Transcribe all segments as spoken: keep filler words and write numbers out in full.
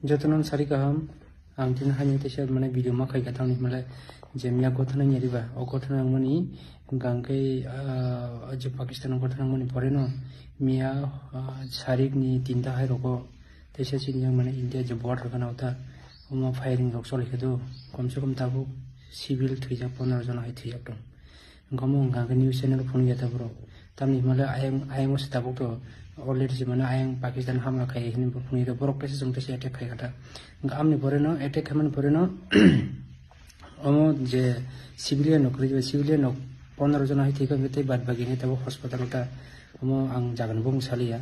Jotono sari kaham, ang tini haino teisa mane video ma khaika tamni hwnle je miya gothana nyariba, o gothana wngmani hwnkha hwnkhe, ah, je Pakistan o gothana wngmani poreno miya, ah, sarikni tinta hai rogo teisa chini yang mane India je border gana ota omo firing rok choli khe do, komse kom tabuk civil thwijak pondro jona hai thwijak tong. Wngkha omo wngkha khe news channel phunukya ta borok. Tamni hwnba le ayang, ayang se tabuk to already se mane ayang Pakistan hamla khai hini bo phunukya ta borok teisa chwng teisa attack khai kha ta. Wngkha amni pore no attack khaimani pore no omo je civilian rok kwrwi civilian rok pondro jona hai thwikha tei bad bagi ni tabuk hospital ta omo ang jaga ni bumung saliya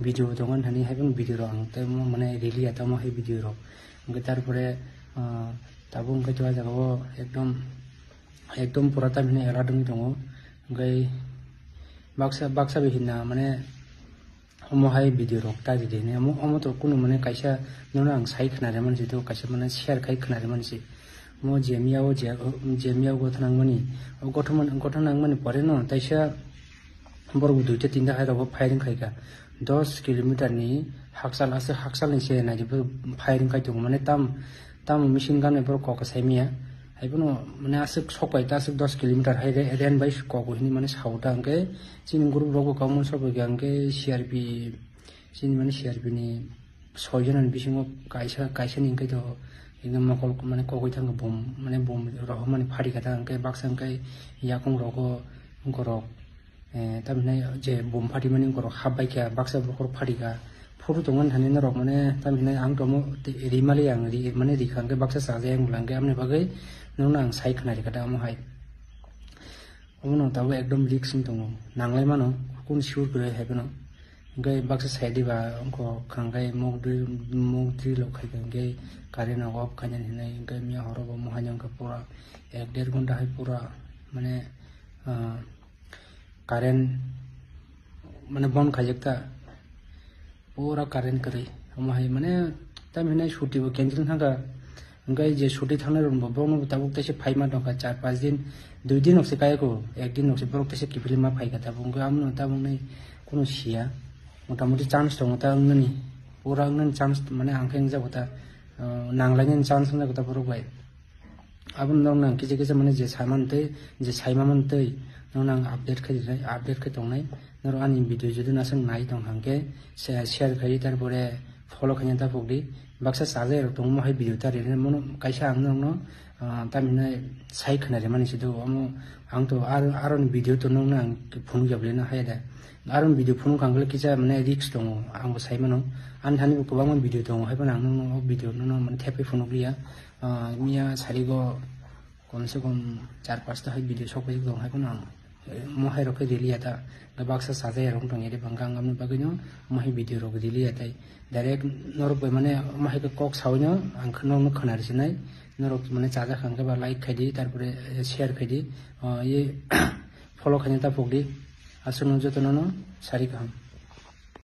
video tongo hani hai phano video rok ang tei omo mane rili ya tamo hai video rok hwnkhe tar pore ah, tabuk hwnkhe to ah jaga o ekdom ekdom pura tamhinai alert wngwi tongo. Hwnkhe baksa, baksa bai hinna mane omo hai video rok ta ridi hinwi omo, omo to kunu mane kaisa nono ang sai khna rwmani se, to kaisa mane share khai khna rwmani se. Omo je miya o je, je miya o gothana wngmani, o gothana, gothana wngmani pore no taisa borok duita tinta hai rok bo firing khai kha. Dos kilometer ni hakchal, aswk hakchal ni se nai rw firing khai tongo, mane tam, tam machine gun bai borok kok sai manya. Hai phano mane aswk sok pai ta, aswk dos kilometer hai re-, ren bai kok hini mane sao ta, hwnkhe chini group rok bo kwbangma sok pai kha, hwnkhe C R P, chini mane C R P ni soi jona ni bisingo kaisa, kaisa ni hwnkhe to ekdom mokol mane kogwi thangkha bom, mane bom rohormani phari kha ta, hwnkhe baksa hwnkhe yakung rogo borok, eh, tamhinai je bom phatimani borok hap bai kha, baksa bokhorok phari kha. Photo tongmani thani norok mane tamhinai ang tomo rimali ang ri, mane rikha hwnkhe baksa chajai ang bwla hwnkhe amoni bagwi nokno ang sai khna rikha ta omo hai. Omono tabuk ekdom risk wng tongo, nanglai mano, kunu sure kwrwi hai phano. Hwnkhe baksa sai diba, wngkha khwrang khai mok dui, mok dui lok khai kha, hwnkhe current rok off khainani hinwi, hwnkhe miya horo bo mohai wngkha pura ek der ghonta hai pura, mane, ah, current, mane, bon khaijak ta. Pura current kwrwi. Omo hai mane tam hinai chuti bo cancel thangkha. Hwnkhe je chuti thangnai rok bo bono bo tabuk teisa phaima tongkha char panch din, dui din rok se kaya ko, ek din rok se borok teisa kiphilwi ma phaikha tabuk. Hwnkhe amono tabuk nai kunu siya. Motamoti chance tongo ta wngnani. Pura wngnani chance mane ang khe wngjago ta, ah, nanglainani chance wngjago ta borok bai. Aboni norok nang kisa kisa mane je saimantwi, je saimamantwi, norok nang update khe rinai, update khe tongnai. Norok ani video jodi naswk nai tong hwnkhe, share, share khai, tarpore follow khaina ta pokdi. Baksa chajai rok tongo, mohai video ta rinai, mono kaisa ang norokno, ah, tamhinai sai khna rimani se do. Omo ang to aro, aroni video to norokno ang phunuk ya bwlai no haya da. Aroni video phunuk ang kisa mane risk tongo, ang bo sai mano. Ani thani bo kwbangma video tongo, hai phano ang norokno o video no mane thepwi phunuk liya. Ah, miya sarigo komse kom char pasta hai video sok pai tong hai phano ang, eh, mohai rok khe rili ya ta, baksa chajai rok tong ya de bang gang amni bagwi no mohai video rok rili ya tai direct norok bai mane mohai khe kok sawi no ang khe norok no khna risi nai norok mane chajak hwnkhe ba like khai di tarpore, eh, share khai di, ah, ye follow khaina ta pokdi aswk no joto no no sari kaham.